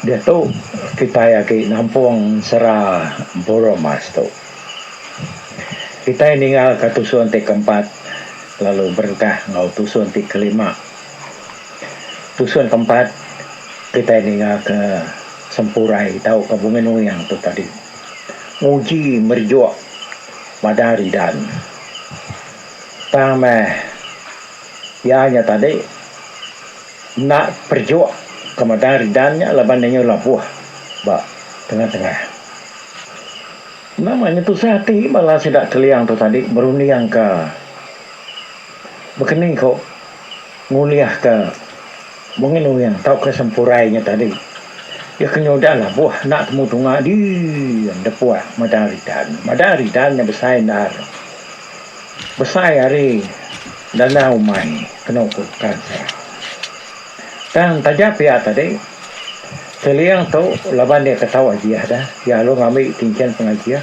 Diatu kitai agi nampung ensera Empurau Mas tu. Kitai ninggalka tusun ti keempat lalu berengkah enggau tusun ti kelima. Tusun keempat kitai ninggalka Sempurai tauka Bungai Nuing tu tadi nguji merejuk Madang Ridan. Tang meh iya nya tadi enda perejuk ke Madang Ridan nya laban iya nyau labuh ba tengah-tengah. Nama nya tusah ati bala sida Keling tu tadi berundingka bekeni ko ngulihka Bungai Nuing tauka Sempurai nya tadi. Iya ke nyudah labuh enda temu tunga din depuak Madang Ridan. Madang Ridan nya besai endar. Besai ari danau umai kenu ku kanser. Tang taja pia tadi Keling tu laban iya ke tau ajih dah iya lalu ngambi tinchin pengajih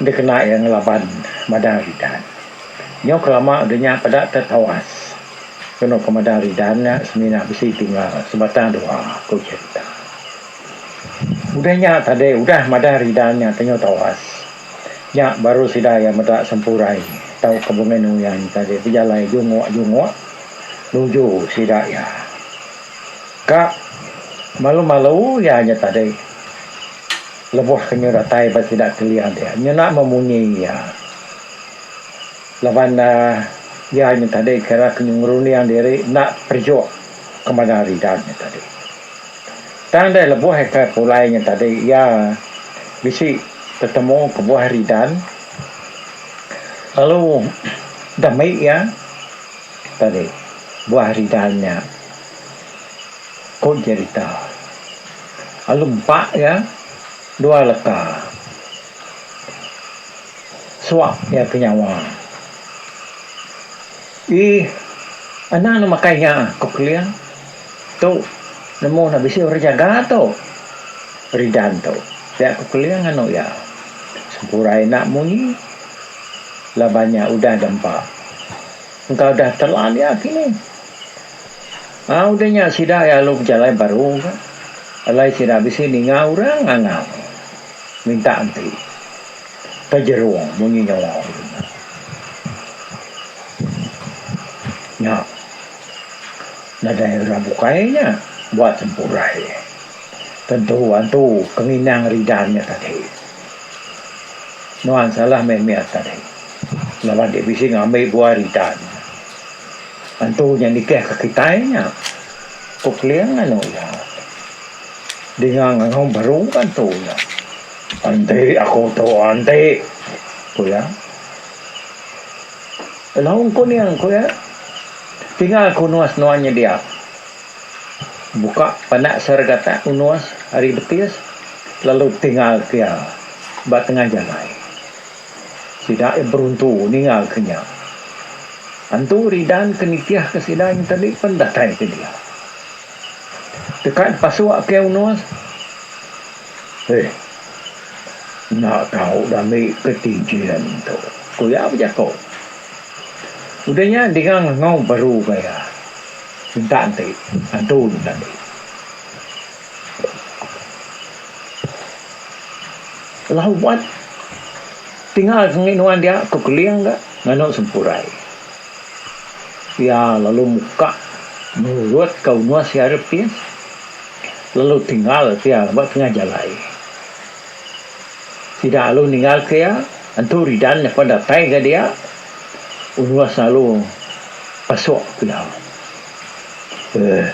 dikena iya ngelaban Madang Ridan. Nyau kelama udah nya peda te tawas kenu ke Madang Ridan nya semina bisi tinggal sebatang dua ku cherita. Udah nya tadi udah Madang Ridan nya te nyau tawas nya baru sida iya meda Sempurai tauka Bungai Nuyan tadi bejalai junguk-junguk nuju sida iya. Ka malu-malu iya nya tadi lebuh ke nyu datai ba sida Keling dia nyuna memunyi iya. Laban iya nya tadi kira ke nyu ngerunding diri enda perejuk ke madang ridan nya tadi. Tang deh lebuh iya ke pulai nya tadi iya bisi tetemu ke buah ridan lalu demi iya tadi buah ridan nya. Ku jerita. Lalu empa iya dua leka. Suak iya ke nyawa. Ih anang ne makai nya ku Keling. Tu nemu ne bisi orang jaga tu. Ridan tu. Pia ku Keling nganu iya. Sempurai enda munyi laban nya udah dempa. Engka udah telan iya kini. Aa udah nya sida iya lalu bejalai baru ga. Alai sida bisi ninga orang ngangau minta enti pejerung munyi nyawa orang nya. Nya nadai orang bukai nya buat sempurai. Tentu antu ke nginang ridan nya tadi. Nuan salah meh mih tadi laban ti bisi ngambi buah ridan. Antu nya nitih ke kitai nya, ku Keling nganu iya. Dinga ngangau baru ke antu nya. Enti aku tu enti, ku iya. Laung ku ning ku iya. Tinggal ku nuas nuan nya dia. Buka panak seregatak unuas ari betis lalu tinggal ke iya ba tengah jalai. Sida iya beruntu ninga ke nya. Antu Ridan ke nitih ke sida nya tadi pen datai ke dia. Deka dipasuk ke Unus. Eh. Enda tau dami ke tinchin tu, ku iya bejaku. Udah nya dinga ngangau baru ga iya. Minta enti antu nya tadi. Lawat tinggal sengit nuan dia ku Keling ga nganu Sempurai. Iya lalu muka merurut ka unus iya ari pis lalu tinggal ke iya ba tengah jalai. Sida lalu ninggal ke iya entu Ridan nya pan datai ga dia unus lalu pasuk ke iya. Eh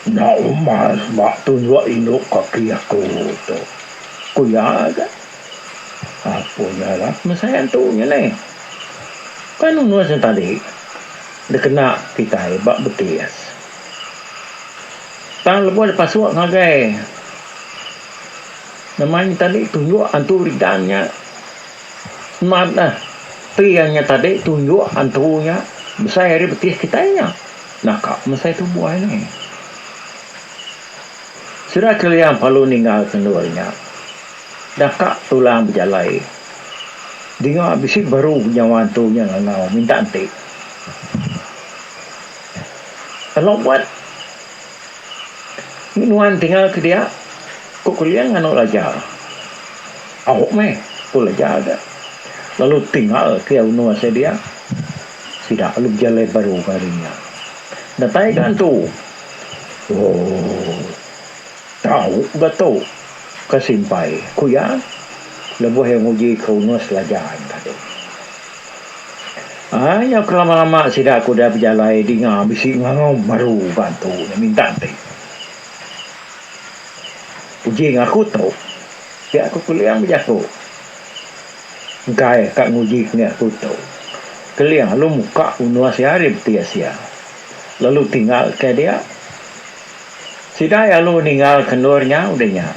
enda umas ba tunjuk indu kaki aku tu. Ku iya ga. Apu nya lah mesai antu nya neh. Kan unus nya tadi dikena kitai ba betis. Tang lebuh dipasuk ngagai nama nya tadi tunjuk antu ridan nya smart lah. Ti iya nya tadi tunjuk antu nya besai ari betis kitai nya. Naka mesai tubuh ne. Sida Keling perlu ninggal ke endur nya. Daka tulang bejalai. Dinga bisi baru nyawa antu nya ngangau minta enti. Elo buat. Nuan tinggal ke dia, ku Keling nganu Laja. Au meh, ku Laja ga. Lalu tinggal ke iya menua sida dia. Sida lalu bejalai baru ke hari nya. Datai ga antu. Ooh. Tau ga tu ke simpai, ku iya lebuh iya nguji ke unus Laja nya tadi. Ai nyau ke lama-lama sida ke udah bejalai dinga bisi ngangau baru ba antu nya minta enti. Uji ngaku tu, pia ku Keling bejaku. Engkai ka nguji ke aku tu. Keling lalu muka unus iya ari betis iya lalu tinggal ke dia. Sida lalu ninggal ke endur nya udah nya.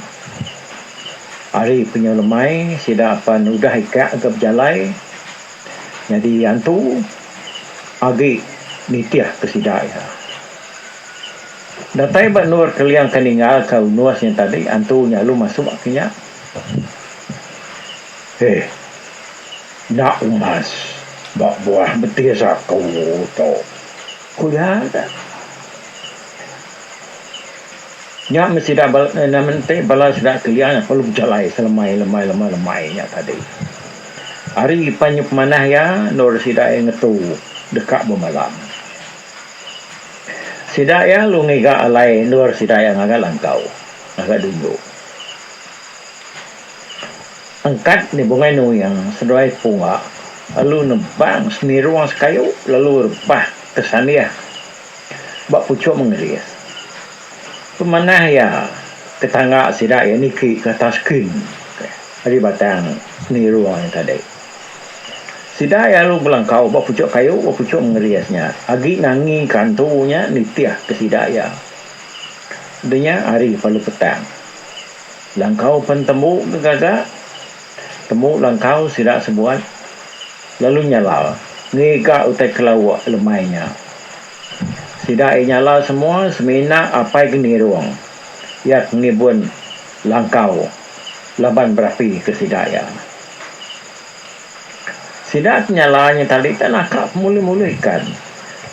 Ari penyu lemai sida pan udah ikak ga bejalai nyadi antu agi nitih ke sida iya. Datai ba endur Keling ke ninggal ka unus nya tadi antu nya lalu masuk ke nya. Heh enda umas ba buah betis aku tu, ku iya ga. Nya meh sida nya meh enti bala sida kelia nya perlu bejalai selemai lemai lemai lemai nya tadi. Ari pan nyau pemanah iya endur sida iya ngetu deka bemalam. Sida iya lalu ngiga alai endur sida iya ngaga langkau ngaga dunju. Angkat nih Bungai Nuing seduai Pungga lalu nebang senirung sekayu lalu rebah ke sandih. Ba puchuk mengeris. Pemanah iya ke tangga sida iya niki ke atas kin ari batang senirung nya tadi. Sida iya lalu belangkau ba puchuk kayu ba puchuk mengeris nya agi nangi ke antu nya nitih ke sida iya. Udah nya hari perlu petang. Langkau pen tembu ke gaga. Tembu langkau sida sebuat lalu nyala ngiga utai kelauk lemai nya. Sida iya nyala semua semina apai Genirung iya ke ngibun langkau laban berapi ke sida iya. Sida ke nyala nya tadi tak naka pemulih-mulih ikan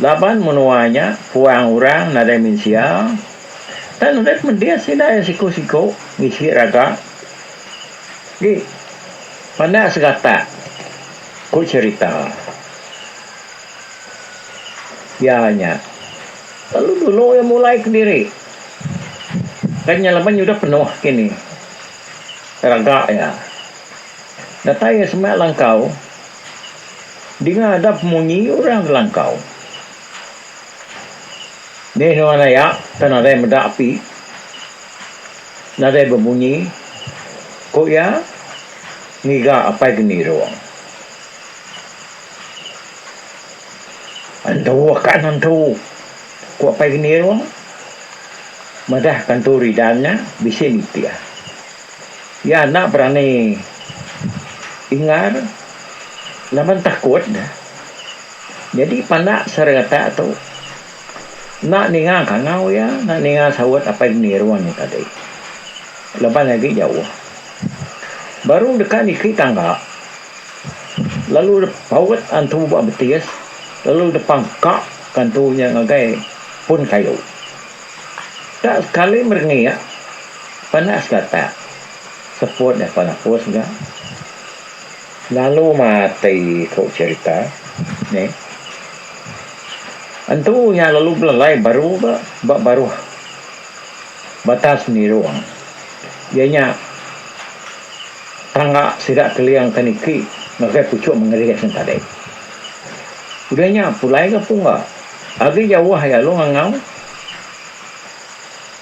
laban menua nya puang orang nadai mensia tang nadai pemedis sida iya siku-siku ngisi raga. Gi pandak segatak ku cherita iya nya lalu dulu iya mulai kediri kan nya laban udah penuh kini raga iya. Datai iya semak langkau dinga ada pemunyi orang da langkau. Nih nuan aya ka nadai meda api. Nadai bemunyi, ku iya ngiga apai Genirung. Antu akan antu, ku apai Genirung madah ka antu ridan nya bisi nitih. Iya enda berani ingar laban takut ne. Nyadi pandak sereta tu. Enda ninga kangau iya, enda ninga saut apai Genirung nya tadi. Laban agi jauh. Baru deka niki tangga, lalu paut antu ba betis, lalu depangka ka antu nya ngagai pun kayu. Tak sekali merengik, panas gatak. Seput nya pan apus ga. Lalu mati ku cherita nih. Entu nya lalu belalai baru ga ba baruh batas nirung iya nya tangga sida keling ke niki ngagai puchuk mengeris nya tadi. Udah nya pulai ga pungga agi jauh iya lalu ngangau.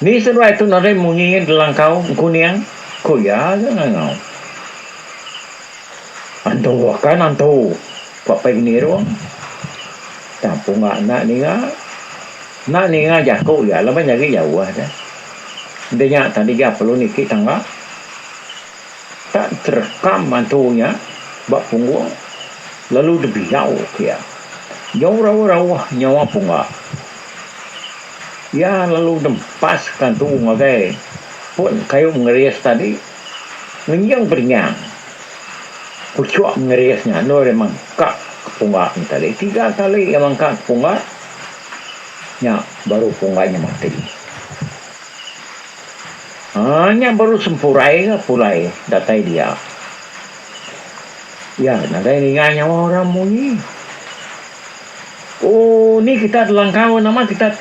Ni seduai tu nadai munyi delangkau engkuning ku iya ga ngangau. Antu akan antu, ku Apai Genirung. Tang punga enda ninga. Enda ninga jaku iya laban nyagi jauh deh. Enti nya tadi iya perlu niki tangga. Tak terekam antu nya ba punggung lalu dibiau ke iya. Nyau rauh-rauh nyawa punga. Iya lalu nempas ke antu ngagai pun kayu mengeris tadi. Ngenjing berinyang. Puchuk mengeris nya endur iya mangka ke pungga nya tadi. Tiga kali iya mangka ke pungga, nya baru pungga nya mati. Haa nya baru Sempurai ga pulai datai dia. Iya nadai ninga nyawa orang munyi. Ooh ni kita telangkau nama kita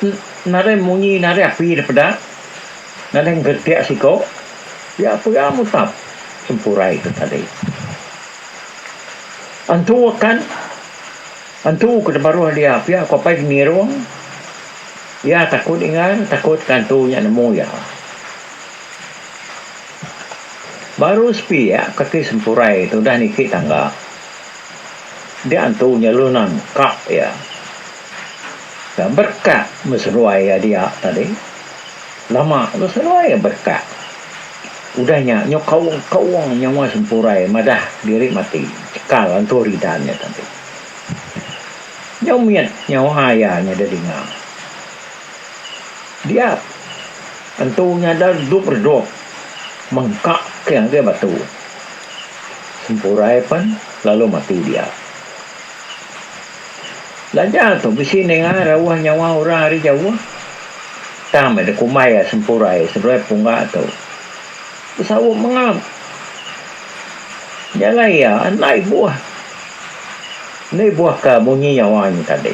nadai munyi nadai api da peda. Nadai ngeretik siko. Pia pia mutap Sempurai tu tadi. Antu akan antu ke baruh dia pia ku apai Gengirung. Iya takut ingar takut ke antu nya nemu iya. Baru sepiak kaki Sempurai tu udah niki tangga. Dia antu nya lalu nangkap iya. Berekat meh seduai iya dia tadi. Lama lalu seduai iya berekat. Udah nya nyau kaung-kaung nyawa Sempurai madah diri mati chekal antu ridan nya tadi. Nyau mit nyawa iya nya didinga. Dia antu nya da redup-redup mengka ke ngagai batu. Sempurai pen lalu mati dia. Laja tu bisi ninga rauh nyawa orang ari jauh. Tang meh dikumbai iya Sempurai seduai pungga tu. Besaup mengap. Jalai iya enda ibuh. Enda ibuh ke munyi nyawa nya tadi.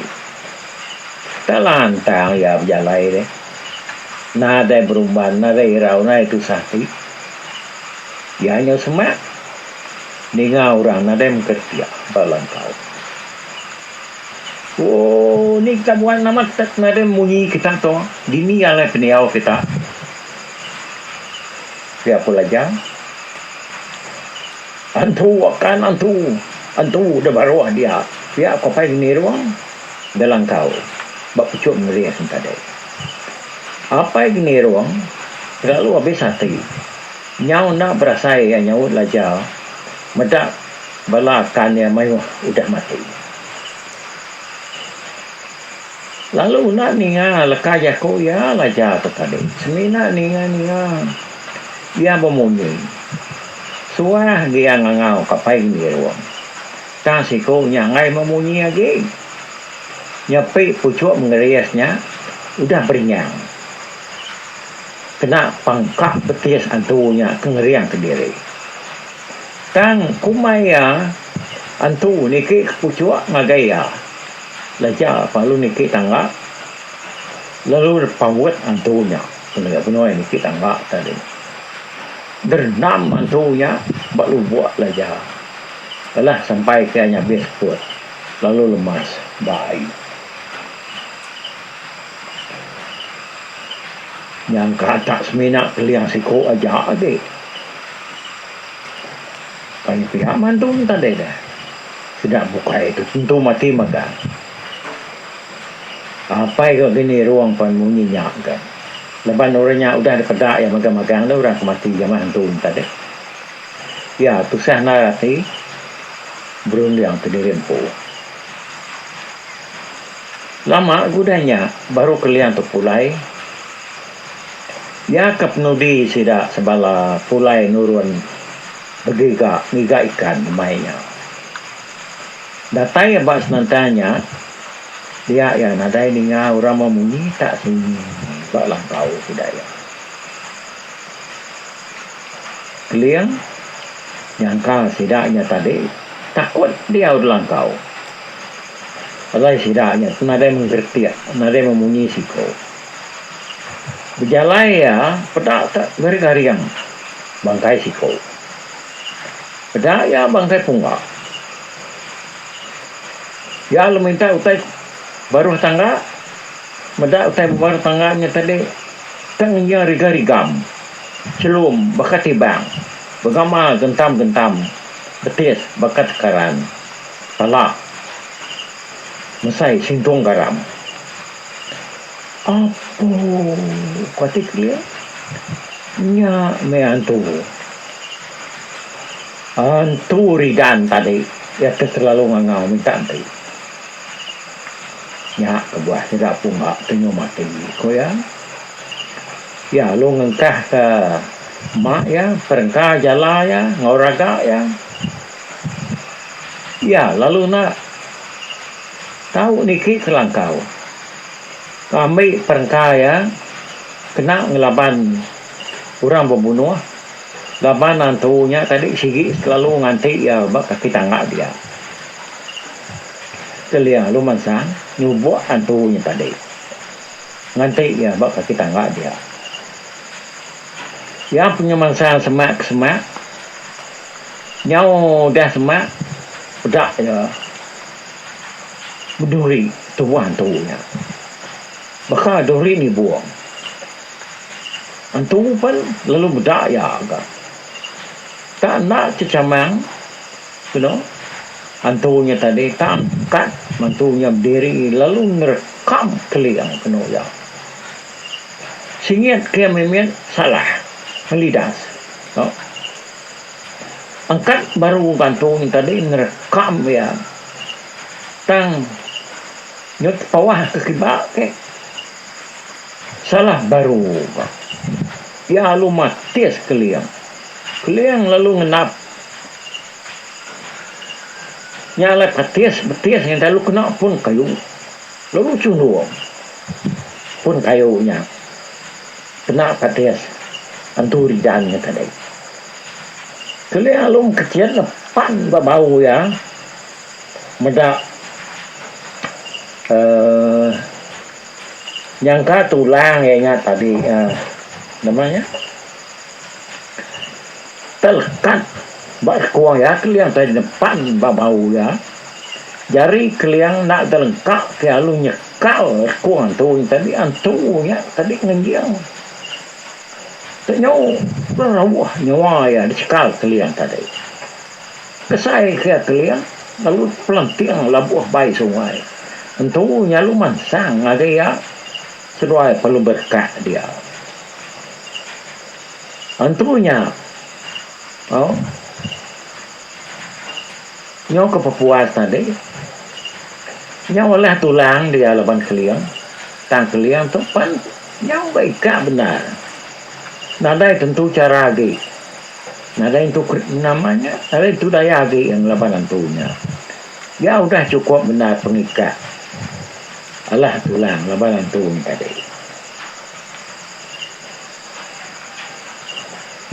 Tak lantang iya bejalai deh. Nadai berumban, nadai irau, nadai tusah ati. Iya nyau semak ninga orang nadai mengkeretik ba langkau. Ooh ni kita buat nama kita nadai munyi kita tu dini alai pendiau kita. Pia ku Lajang. Antu akan antu, antu da baruh dia pia ku apai Genirung da langkau ba puchuk mengeris ne tadi. Apai Genirung kelalu abis ati. Nyau enda berasai iya nyaut Laja meda bala akan iya mayuh udah mati. Lalu enda ninga leka jaku iya Laja tu tadi semina ninga-ninga iya bemunyi. Suah agi iya ngangau ka Pai Gendirung. Tang siku nya enggai memunyi agi. Nyepi puchuk mengeris nya udah berinyang. Kena pangka betis antu nya ke ngering kediri. Tang kumbai iya antu niki ke puchuk ngagai iya. Leja lalu niki tangga lalu paut antu nya benoi niki tangga tadi. Derenam antu nya ba lubok leja alah sampai ke iya nyabis seput lalu lemas ba ai. Nyangka tak semina keling siku aja agi. Pan pia mantu enta deh deh. Sida bukai tu tentu mati magang. Apai ga bini ruang pan munyi nya ga. Laban orang nya udah dipeda iya magang-magang deh orang ke mati jamah antu enta deh. Iya tusah endar ati berunding kediri empu. Lama ga udah nya baru Keling tu pulai. Iya ke penudi sida sebala pulai nurun begiga ngiga ikan lemai nya. Datai ba senentang nya dia iya nadai ninga orang memunyi tak sunyi ba langkau sida iya. Keling nyangka sida nya tadi takut diau di langkau. Alai sida nya nadai menggeretik, nadai memunyi siko. Bejalai iya peda te garing-garing bangkai siko. Peda iya bangkai pungga. Iya lalu minta utai baruh tangga, meda utai baruh tangga nya tadi tang iya riga-rigam, chelum baka tibang, begama gentam-gentam betis baka tekaran. Pala mesai sintung garam. Apo ku ati kelia nya meh antu. Antu ridan tadi iya ke selalu ngangau minta enti. Nya kebuah sida pungga ti nyu mati ku iya. Iya lalu ngengkah ka ma iya perengka jala iya enggau raga iya. Iya lalu enda tau niki ke langkau. Ambi perengka iya kena ngelaban Orang bebunuh laban antu nya tadi sigi selalu nganti iya ba kaki tangga dia. Keling lalu mansang nyubok antu nya tadi nganti iya ba kaki tangga dia. Iya punya mansang semak ke semak nyau udah semak peda iya beduri tubuh antu nya. Baka duri nibung. Antu pen lalu meda iya ga. Tak enda chechamang keno antu nya tadi tak angkat antu nya bediri lalu ngerekam keling keno iya. Singit ke mimit salah ngelidas no. Angkat baru antu nya tadi ngerekam iya tang nyut pawah ke kiba ke. Salah baru ga. Iya lalu matis Keling. Keling lalu ngenap. Nya alai patis betis nya lalu kena pun kayu. Lalu chundung pun kayu nya kena patis antu ridan nya tadi. Keling lalu mekecit nepan ba bau iya meda uhh. Nyangka tulang iya nya tadi nama nya telekat ba rekung iya keling tadi nepan ba bau iya. Jari keling enda telengka ke lalu nyekal rekung antu nya tadi antu nya tadi ngenjing. Te nyau rauh nyawa iya dichekal keling tadi. Kesai ke keling lalu pelenting labuh bai sungai. Entu nyalu mansang ngagai iya seduai perlu berekat dia. Entu nya au nyau ke pepuas tadi nyau alah tulang dia laban keling tang keling tu pan nyau ga ika bendar nadai tentu chara agi. Nadai entu nama nya nadai entu daya agi iya ngelaban antu nya. Iya udah chukup bendar pengikak alah tulang laban antu nya tadi.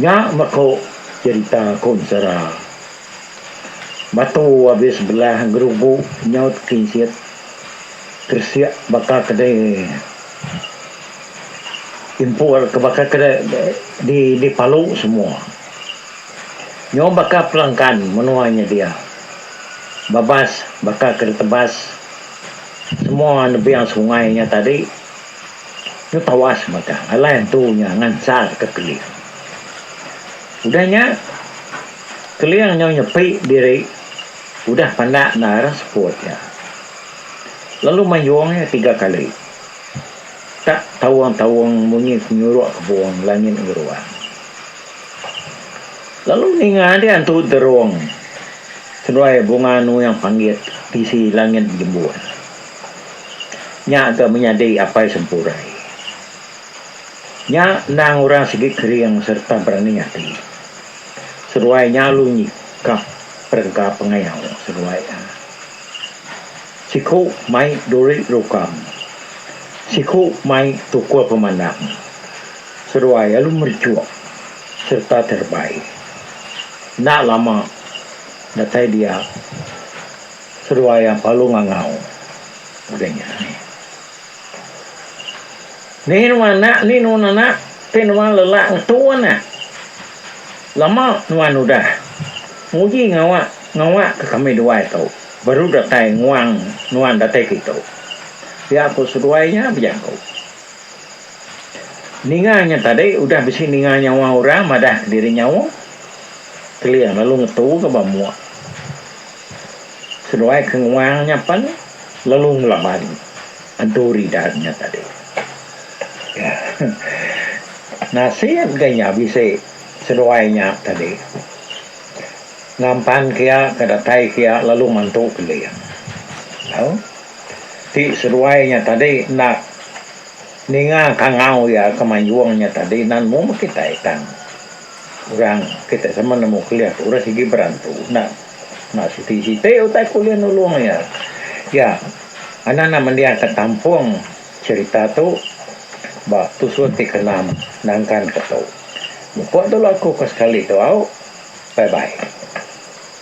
Nya meku cherita ku ensera. Batu abis belah gerugu nyaut kinsit keresik baka kedai. Impur ke baka ke di dipalu semua. Nyau baka pelangkan menua nya dia. Babas baka ke ditebas semua nebing sungai nya tadi nyu tawas mega alai antu nya ngansar ke Keling. Udah nya Keling nyau nyepi diri udah pandak endar seput iya. Lalu mayung iya tiga kali. Tak taung-taung munyi penyuruk kebung langit ngeruang. Lalu ninga dia antu terung seduai bunga nuing panggit tisi langit bejembun. Nya ga menyadi apai Sempurai. Nya endang orang sigi kering sereta berani ati. Seduai nya lalu nyikap perengka pengayau seduai iya. Siku mai duri rukam. Siku mai tukul pemandang. Seduai lalu merejuk sereta terebai. Enda lama datai dia seduai iya palu ngangau udah nya. Ni nuan anak, ni nuan anak ti nuan lelak ngetu anak. Lama nuan udah nguji ngawa ngawa ke kami duai tu baru datai nguang nuan datai kitu. Pia ku seduai nya bejaku. Ninga nya tadi udah bisi ninga nyawa orang madah kediri nyawa Keling lalu ngetu ke ba mua. Seduai ke nguang nya pen lalu ngelaban Antu Ridan nya tadi. Nasib ga nya bisi seduai nya tadi. Ngampan ke iya ke datai ke iya lalu mantu Keling. Tau ti seduai nya tadi enda ninga kangau iya ke mayung nya tadi nan mung kitai tang orang kitai sama nemu Keling tu orang sigi berantu enda. Enda siti-siti utai ke ulih nulung iya. Iya, anak anak mendiang ke tampung cherita tu ba tusut ti kenam nangkan ke tu. Mupuk dulu aku ke sekali tu au. Bye bye.